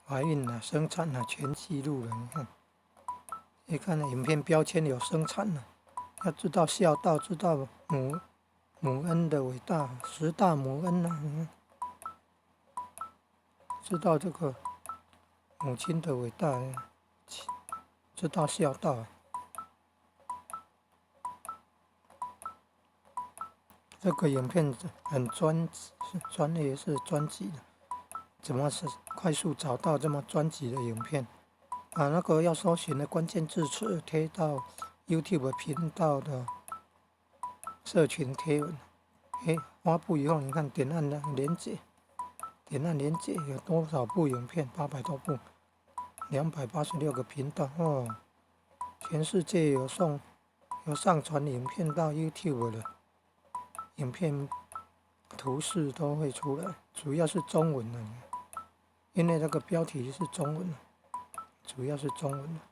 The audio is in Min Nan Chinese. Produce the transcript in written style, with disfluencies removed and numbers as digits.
懷孕了、生產了，全記錄了。你看，你看影片標籤有生產了，要知道孝道，知道母恩的偉大，十大母恩啊，你看，知道這個母親的偉大，知道孝道。這個影片很專業，是專輯的，怎麼是快速找到這麼專輯的影片？把那個要搜尋的關鍵字詞貼到 YouTube 頻道的社群貼文，哎，發布以後，你看點按的連結，點按連結有多少部影片？800多部，286個頻道哦，全世界有上傳影片到 YouTube 的。影片圖示都會出來，主要是中文的，因為那個標題是中文，主要是中文的。